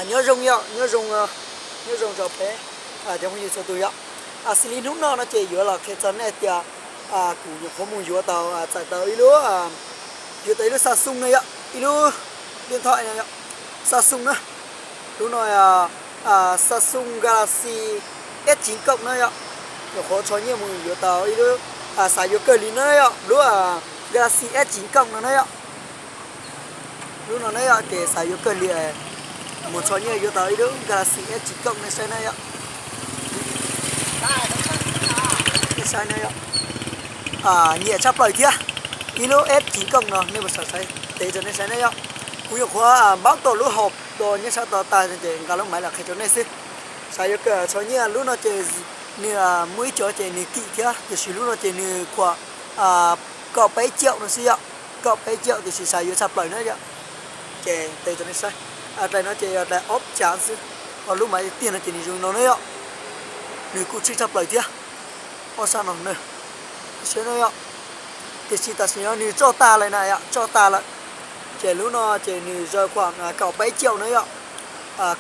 Nyob zoo yom, nyob zoo, nyob zoo rau peb cov phooj ywg txhua tus yom. Xws li hnub no no ces yuav los qhia txog nej tias kuv nyuam qhuav mus yuav tau, txais tau ib lub, yuav tau ib lub Samsung no yom, ib lub điện thoại no yom, Samsung na. Lub no Samsung Galaxy S chín cộng na yom. Nyuam qhuav rho nyiaj mus yuav tau ib lub, xav yuav kawg li na yom, lub Galaxy S chín cộng no na yom. Lub no na yom, ces xav yuav kawg li, mus rho nyiaj yuav tau ib lub Galaxy S chín cộng nej saib na yom. Nej saib na yom, nyiam tshaj plaws thiab. Ib lub S chín cộng no nej puas xav saib, tes rau nej saib na yom. Kuv nyuam qhuav npaub tau lub hauv nyob sab tod tag ces nqa lub maiv los qhia rau nej xwb. Xav yuav kawg, rho nyiaj lub no ces nws muaj ib co ces nws kim thiab, tiam sis lub no ces nws khuam kaum peb triệu no xwb yom. Kaum peb triệu tiam sis xav yuav tshaj plaws na yom. Ces tes rau nej saib, dlai no ces yog dlai ob cav xwb, ho lub maiv tiag no ces nws zoo no na yom. Nws kuj tsheej tshaj plaws thiab. Ob sab no na, saib na yom. Tiam sis tam sim no nws tsoj tag lawm na yom, tsoj tag lawm. Ces lub no ces nws zaws khuam kaum peb triệu na yom.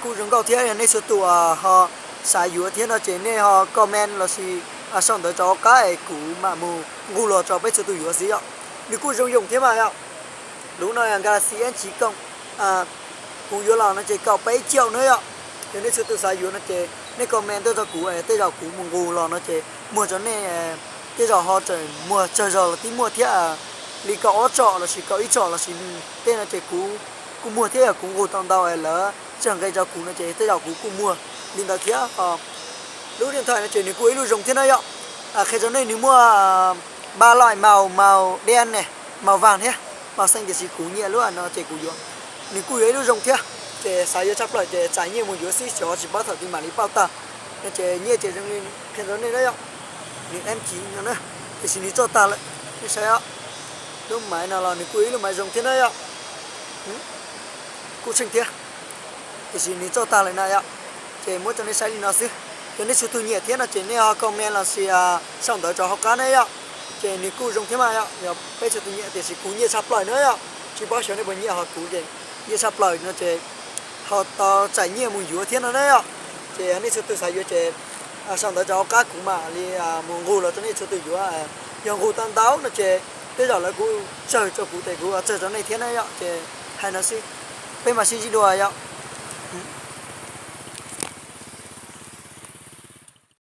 Kuj zoo nkauj thiab, yog nej txhua tus ho xav yuav thiab no ces nej ho comment lossis sau ntawv rau hauv qab es kuv mam mus nqug los rau peb txhua tus yuav xwb yom. Nws kuj zoo yoom thiab mas yom. Lub no Galaxy S chín cộng, kuv yuav los no ces kaum peb triệu na yom. Yog nej txhua tus xav yuav no ces nej comment tuaj rau kuv, tej zaum kuv mus nqug los no ces muag rau nej, tej zaum ho tseem muag tsawg zog los twb muaj thiab, li kaum ob tsom lossis kaum ib tsom lossis tej no ces kuv kuj muag thiab, yog kuv nqug tau ntau lawv txawj nqe rau kuv no ces tej zaum kuv kuj muag li ntawd thiab. Lub điện thoại no ces nws kuj ib lub zoo thiab na yom. Qhia rau nej nws muaj ba loại màu, màu đen ne, màu vàng thiab màu xanh, tiam sis kuv nyiam lub no ces kuv yuav. Nws kuj yog ib lub zoo thiab, ces xav yuav tshaj plaws ces txais nyiaj mus yuav xwb, xyov tsis paub thaum twg mam li pauj tag. No ces nyiaj ces zoo li qhia rau nej na yom. Nws S chín no na, tiam sis nws tsoj tag lawm, nej saib os. Lub maiv no los nws kuj ib lub maiv zoo thiab na yom. Kuj tsheej thiab, tiam sis nws tsoj tag lawm na yom. Ces muab rau nej saib li no xwb. Yog nej txhua tus nyiam thiab no ces nej ho comment lossis sau ntawv rau hauv qab na yom. Ces nws kuj zoo thiab mas yom, yog peb txhua tus nyiam, tiam sis kuv nyiam tshaj plaws na yom. Tsis paub xyov nej puas nyiam, ho kuv ces nyiam tshaj plaws no ces ho tau txais nyiaj mus yuav thiab no na yom. Ces yog nej txhua tus xav yuav ces sau ntawv rau hauv qab kuv mam li mus nqug los rau nej txhua tus yuav. Yog nqug tau ntau no ces tej zaum lawv kuj tsawg rau kuv ces kuv tsawg rau nej thiab na yom. Ces hais no xwb, peb mam sib ntsib dua yom.